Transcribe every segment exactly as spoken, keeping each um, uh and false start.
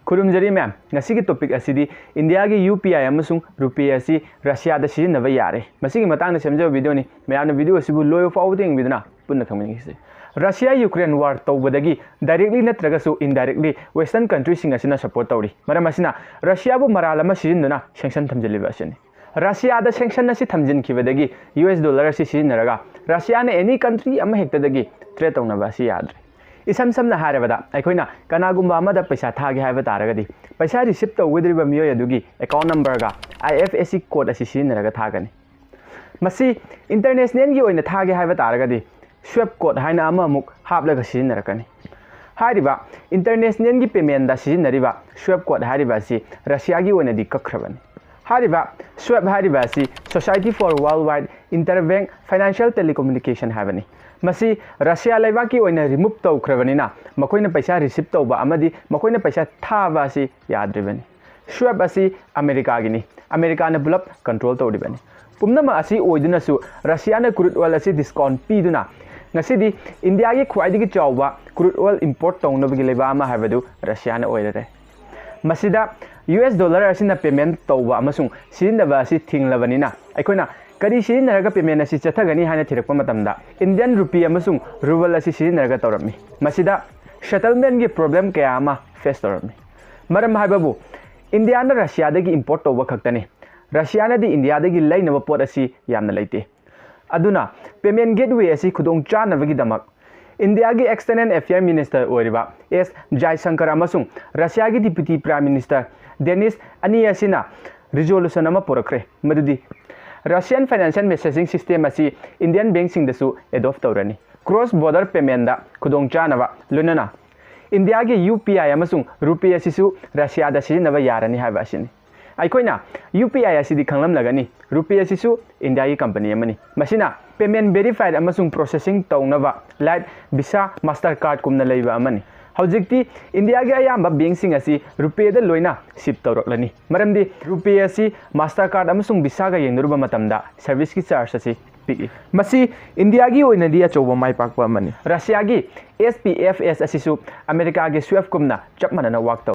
ꯈꯨꯔꯨꯝꯖꯔꯤ ꯃꯌꯥꯝ꯫ ꯉꯁꯤꯒꯤ topic ꯑꯁꯤꯗꯤ ꯏꯟꯗꯤꯌꯥꯒꯤ UPI ꯑꯃꯁꯨꯡ RuPay ꯑꯁꯤ ꯔꯁꯤꯌꯥꯗ ꯁꯤꯖꯤꯟꯅꯕ ꯌꯥꯔꯦ꯫ ꯃꯁꯤꯒꯤ ꯃꯇꯥꯡꯗ ꯁꯦꯝꯖꯕ videoꯅꯤ꯫ ꯃꯌꯥꯝꯅ video ꯑꯁꯤꯕꯨ ꯂꯣꯏꯕ ꯐꯥꯎꯕ ꯌꯦꯡꯕꯤꯗꯨꯅ ꯄꯨꯟꯅ ꯈꯪꯃꯤꯟꯅꯈꯤꯁꯤ꯫ ꯔꯁꯤꯌꯥ ꯌꯨꯀ꯭ꯔꯦꯟ war ꯇꯧꯕꯗꯒꯤ directly ꯅꯠꯇ꯭ꯔꯒꯁꯨ indirectly Western countryꯁꯤꯡ ꯑꯁꯤꯅ support ꯇꯧꯔꯤ꯫ ꯃꯔꯝ ꯑꯁꯤꯅ ꯔꯁꯤꯌꯥꯕꯨ ꯃꯔꯥꯜ ꯑꯃ ꯁꯤꯖꯤꯟꯗꯨꯅ sanction ꯊꯝꯖꯤꯜꯂꯤꯕ ꯑꯁꯤꯅꯤ꯫ ꯔꯁꯤꯌꯥꯗ sanction ꯑꯁꯤ ꯊꯝꯖꯤꯟꯈꯤꯕꯗꯒꯤ US dollar ꯑꯁꯤ ꯁꯤꯖꯤꯟꯅꯔꯒ ꯔꯁꯤꯌꯥꯅ any country ꯑꯃ ꯍꯦꯛꯇꯗꯒꯤ trade ꯇꯧꯅꯕ ꯑꯁꯤ ꯌꯥꯗ꯭ꯔꯦ꯫ ꯏꯁꯝ ꯁꯝꯅ ꯍꯥꯏꯔꯕꯗ, ꯑꯩꯈꯣꯏꯅ ꯀꯅꯥꯒꯨꯝꯕ ꯑꯃꯗ ꯄꯩꯁꯥ ꯊꯥꯒꯦ ꯍꯥꯏꯕ ꯇꯥꯔꯒꯗꯤ, ꯄꯩꯁꯥ receive ꯇꯧꯒꯗꯧꯔꯤꯕ ꯃꯤꯑꯣꯏ ꯑꯗꯨꯒꯤ account numberꯒ IFSC code ꯑꯁꯤ ꯁꯤꯖꯤꯟꯅꯔꯒ ꯊꯥꯒꯅꯤ꯫ ꯃꯁꯤ internationalꯒꯤ ꯑꯣꯏꯅ ꯊꯥꯒꯦ ꯍꯥꯏꯕ ꯇꯥꯔꯒꯗꯤ, swift code ꯍꯥꯏꯅ ꯑꯃ ꯑꯃꯨꯛ ꯍꯥꯞꯂꯒ ꯁꯤꯖꯤꯟꯅꯔꯛꯀꯅꯤ꯫ ꯍꯥꯏꯔꯤꯕ internationalꯒꯤ paymentꯇ ꯁꯤꯖꯤꯟꯅꯔꯤꯕ swift code ꯍꯥꯏꯔꯤꯕ ꯑꯁꯤ ꯔꯁꯤꯌꯥꯒꯤ ꯑꯣꯏꯅꯗꯤ ꯀꯛꯈ꯭ꯔꯕꯅꯤ꯫ ꯍꯥꯏꯔꯤꯕ swift ꯍꯥꯏꯔꯤꯕ ꯑꯁꯤ Society for Worldwide Interbank Financial Telecommunication ꯍꯥꯏꯕꯅꯤ꯫ ꯃꯁꯤ ꯔꯁꯤꯌꯥ ꯂꯩꯕꯥꯛꯀꯤ ꯑꯣꯏꯅ remove ꯇꯧꯈ꯭ꯔꯕꯅꯤꯅ, ꯃꯈꯣꯏꯅ ꯄꯩꯁꯥ receive ꯇꯧꯕ ꯑꯃꯗꯤ ꯃꯈꯣꯏꯅ ꯄꯩꯁꯥ ꯊꯥꯕ ꯑꯁꯤ ꯌꯥꯗ꯭ꯔꯤꯕꯅꯤ꯫ swift ꯑꯁꯤ ꯑꯃꯦꯔꯤꯀꯥꯒꯤꯅꯤ꯫ ꯑꯃꯦꯔꯤꯀꯥꯅ ꯄꯨꯂꯞ control ꯇꯧꯔꯤꯕꯅꯤ꯫ ꯄꯨꯝꯅꯃꯛ ꯑꯁꯤ ꯑꯣꯏꯗꯨꯅꯁꯨ, ꯔꯁꯤꯌꯥꯅ crude oil ꯑꯁꯤ discount ꯄꯤꯗꯨꯅ ꯉꯁꯤꯗꯤ ꯏꯟꯗꯤꯌꯥꯒꯤ ꯈ꯭ꯋꯥꯏꯗꯒꯤ ꯆꯥꯎꯕ crude oil import ꯇꯧꯅꯕꯒꯤ ꯂꯩꯕꯥꯛ ꯑꯃ ꯍꯥꯏꯕꯗꯨ ꯔꯁꯤꯌꯥꯅ ꯑꯣꯏꯔꯔꯦ꯫ ꯃꯁꯤꯗ US dollar ꯑꯁꯤꯅ payment ꯇꯧꯕ ꯑꯃꯁꯨꯡ ꯁꯤꯖꯤꯟꯅꯕ ꯑꯁꯤ ꯊꯤꯡꯂꯕꯅꯤꯅ, ꯑꯩꯈꯣꯏꯅ ꯀꯔꯤ ꯁꯤꯖꯤꯟꯅꯔꯒ payment ꯑꯁꯤ ꯆꯠꯊꯒꯅꯤ ꯍꯥꯏꯅ ꯊꯤꯔꯛꯄ ꯃꯇꯝꯗ, Indian rupee ꯑꯃꯁꯨꯡ ruble ꯑꯁꯤ ꯁꯤꯖꯤꯟꯅꯔꯒ ꯇꯧꯔꯝꯃꯤ꯫ ꯃꯁꯤꯗ settlementꯒꯤ problem ꯀꯌꯥ ꯑꯃ face ꯇꯧꯔꯝꯃꯤ꯫ ꯃꯔꯝ ꯍꯥꯏꯕꯕꯨ, ꯏꯟꯗꯤꯌꯥꯅ ꯔꯁꯤꯌꯥꯗꯒꯤ import ꯇꯧꯕ ꯈꯛꯇꯅꯤ꯫ ꯔꯁꯤꯌꯥꯅꯗꯤ ꯏꯟꯗꯤꯌꯥꯗꯒꯤ ꯂꯩꯅꯕ ꯄꯣꯠ ꯑꯁꯤ ꯌꯥꯝꯅ ꯂꯩꯇꯦ꯫ ꯑꯗꯨꯅ payment gateway ꯑꯁꯤ ꯈꯨꯗꯣꯡ ꯆꯥꯅꯕꯒꯤꯗꯃꯛ ꯏꯟꯗꯤꯌꯥꯒꯤ External Affair Minister ꯑꯣꯏꯔꯤꯕ ꯑꯦꯁ ꯖꯥꯏꯁꯪꯀꯔ ꯑꯃꯁꯨꯡ ꯔꯁꯤꯌꯥꯒꯤ Deputy Prime Minister ꯗꯦꯅꯤꯁ ꯑꯅꯤ ꯑꯁꯤꯅ resolution ꯑꯃ ꯄꯨꯔꯛꯈ꯭ꯔꯦ, ꯃꯗꯨꯗꯤ Russian financial messaging system ꯑꯁꯤ Indian bankꯁꯤꯡꯗꯁꯨ adopt ꯇꯧꯔꯅꯤ꯫ Cross border paymentꯗ ꯈꯨꯗꯣꯡ ꯆꯥꯅꯕ, ꯂꯣꯏꯅꯅ ꯏꯟꯗꯤꯌꯥꯒꯤ UPI ꯑꯃꯁꯨꯡ RuPay ꯑꯁꯤꯁꯨ ꯔꯁꯤꯌꯥꯗ ꯁꯤꯖꯤꯟꯅꯕ ꯌꯥꯔꯅꯤ ꯍꯥꯏꯕ ꯑꯁꯤꯅꯤ꯫ ꯑꯩꯈꯣꯏꯅ UPI ꯑꯁꯤꯗꯤ ꯈꯪꯂꯝꯂꯒꯅꯤ, RuPay ꯑꯁꯤꯁꯨ ꯏꯟꯗꯤꯌꯥꯒꯤ company ꯑꯃꯅꯤ꯫ ꯃꯁꯤꯅ payment verified ꯑꯃꯁꯨꯡ processing ꯇꯧꯅꯕ Lite, Visa, Mastercard ꯀꯨꯝꯅ ꯂꯩꯕ ꯑꯃꯅꯤ꯫ ꯍꯧꯖꯤꯛꯇꯤ ꯏꯟꯗꯤꯌꯥꯒꯤ ꯑꯌꯥꯝꯕ bankꯁꯤꯡ ꯑꯁꯤ RuPayꯗ ꯂꯣꯏꯅ shift ꯇꯧꯔꯛꯂꯅꯤ, ꯃꯔꯝꯗꯤ RuPay ꯑꯁꯤ Mastercard ꯑꯃꯁꯨꯡ Visaꯒ ꯌꯦꯡꯅꯔꯨꯕ ꯃꯇꯝꯗ serviceꯀꯤ charge ꯑꯁꯤ ꯄꯤꯛꯏ꯫ ꯃꯁꯤ ꯏꯟꯗꯤꯌꯥꯒꯤ ꯑꯣꯏꯅꯗꯤ ꯑꯆꯧꯕ ꯃꯥꯏ ꯄꯥꯛꯄ ꯑꯃꯅꯤ꯫ ꯔꯁꯤꯌꯥꯒꯤ SPFS ꯑꯁꯤꯁꯨ ꯑꯃꯦꯔꯤꯀꯥꯒꯤ swift ꯀꯨꯝꯅ ꯆꯞ ꯃꯥꯟꯅꯅ work ꯇꯧ꯫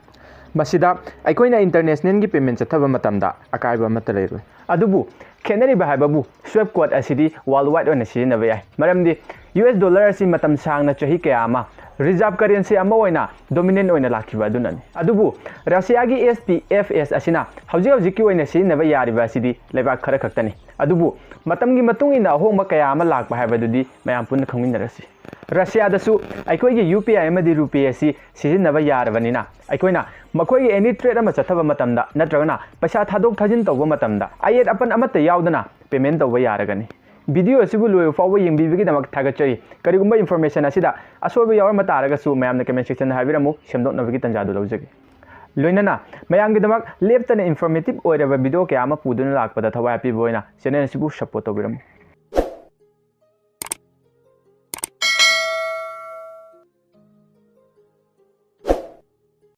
ꯃꯁꯤꯗ ꯑꯩꯈꯣꯏꯅ ꯏꯟꯇꯔꯅꯦꯁꯅꯦꯜꯒꯤ ꯄꯦꯃꯦꯟ ꯆꯠꯊꯕ ꯃꯇꯝꯗ ꯑꯀꯥꯏꯕ ꯑꯃꯠꯇ ꯂꯩꯔꯣꯏ꯫ ꯑꯗꯨꯕꯨ ꯈꯦꯠꯅꯔꯤꯕ ꯍꯥꯏꯕꯕꯨ ꯁ꯭ꯋꯦꯞ ꯀꯣꯗ ꯑꯁꯤꯗꯤ ꯋꯥꯔꯜ ꯋꯥꯏꯗ ꯑꯣꯏꯅ ꯁꯤꯖꯤꯟꯅꯕ ꯌꯥꯏ꯫ ꯃꯔꯝꯗꯤ ꯌꯨ ꯑꯦꯁ ꯗꯣꯂꯔ ꯑꯁꯤ ꯃꯇꯝ ꯁꯥꯡꯅ ꯆꯍꯤ ꯀꯌꯥ ꯑꯃ ꯔꯤꯖꯥꯔꯚ ꯀꯔꯦꯟꯁꯤ ꯑꯃ ꯑꯣꯏꯅ ꯗꯣꯃꯤꯅꯦꯟ ꯑꯣꯏꯅ ꯂꯥꯛꯈꯤꯕ ꯑꯗꯨꯅꯅꯤ꯫ ꯑꯗꯨꯕꯨ ꯔꯁꯤꯌꯥꯒꯤ ꯑꯦꯁ ꯇꯤ ꯑꯦꯐ ꯑꯦꯁ ꯑꯁꯤꯅ ꯍꯧꯖꯤꯛ ꯍꯧꯖꯤꯛꯀꯤ ꯑꯣꯏꯅ ꯁꯤꯖꯤꯟꯅꯕ ꯌꯥꯔꯤꯕ ꯑꯁꯤꯗꯤ ꯂꯩꯕꯥꯛ ꯈꯔ ꯈꯛꯇꯅꯤ꯫ ꯑꯗꯨꯕꯨ ꯃꯇꯝꯒꯤ ꯃꯇꯨꯡ ꯏꯟꯅ ꯑꯍꯣꯡꯕ ꯀꯌꯥ ꯑꯃ ꯂꯥꯛꯄ ꯍꯥꯏꯕꯗꯨꯗꯤ ꯃꯌꯥꯝ ꯄꯨꯟꯅ ꯈꯪꯃꯤꯟꯅꯔꯁꯤ꯫ ꯔꯁꯤꯌꯥꯗꯁꯨ ꯑꯩꯈꯣꯏꯒꯤ ꯌꯨ ꯄꯤ ꯑꯥꯏ ꯑꯃꯗꯤ ꯔꯨꯄꯦ ꯑꯁꯤ ꯁꯤꯖꯤꯟꯅꯕ ꯌꯥꯔꯕꯅꯤꯅ ꯑꯩꯈꯣꯏꯅ ꯃꯈꯣꯏꯒꯤ ꯑꯦꯅꯤ ꯇ꯭ꯔꯦꯗ ꯑꯃ ꯆꯠꯊꯕ ꯃꯇꯝꯗ ꯅꯠꯇ꯭ꯔꯒꯅ ꯄꯩꯁꯥ ꯊꯥꯗꯣꯛ ꯊꯥꯖꯤꯟ ꯇꯧꯕ ꯃꯇꯝꯗ ꯑꯌꯦꯠ ꯑꯄꯟ ꯑꯃꯠꯇ ꯌꯥꯎꯗꯅ ꯄꯦꯃꯦꯟ ꯇꯧꯕ ꯌꯥꯔꯒꯅꯤ꯫ ꯚꯤꯗꯤꯑꯣ ꯑꯁꯤꯕꯨ ꯂꯣꯏꯕ ꯐꯥꯎꯕ ꯌꯦꯡꯕꯤꯕꯒꯤꯗꯃꯛ ꯊꯥꯒꯠꯆꯔꯤ꯫ ꯀꯔꯤꯒꯨꯝꯕ ꯏꯟꯐꯣꯔꯃꯦꯁꯟ ꯑꯁꯤꯗ ꯑꯁꯣꯏꯕ ꯌꯥꯎꯔꯝꯕ ꯇꯥꯔꯒꯁꯨ ꯃꯌꯥꯝꯅ ꯀꯃꯦꯟ ꯁꯦꯛꯁꯟꯗ ꯍꯥꯏꯕꯤꯔꯝꯃꯨ, ꯁꯦꯝꯗꯣꯛꯅꯕꯒꯤ ꯇꯥꯟꯖꯥꯗꯨ ꯂꯧꯖꯒꯦ꯫ ꯂꯣꯏꯅꯅ ꯃꯌꯥꯝꯒꯤꯗꯃꯛ ꯂꯦꯞꯇꯅ ꯏꯟꯐꯣꯔꯃꯦꯇꯤꯚ ꯑꯣꯏꯔꯕ ꯚꯤꯗꯤꯑꯣ ꯀꯌꯥ ꯑꯃ ꯄꯨꯗꯨꯅ ꯂꯥꯛꯄꯗ ꯊꯋꯥꯏ ꯍꯥꯞꯄꯤꯕ ꯑꯣꯏꯅ ꯆꯦꯅꯦꯜ ꯑꯁꯤꯕꯨ ꯁꯞꯄꯣꯔꯠ ꯇꯧꯕꯤꯔꯝꯃꯨ꯫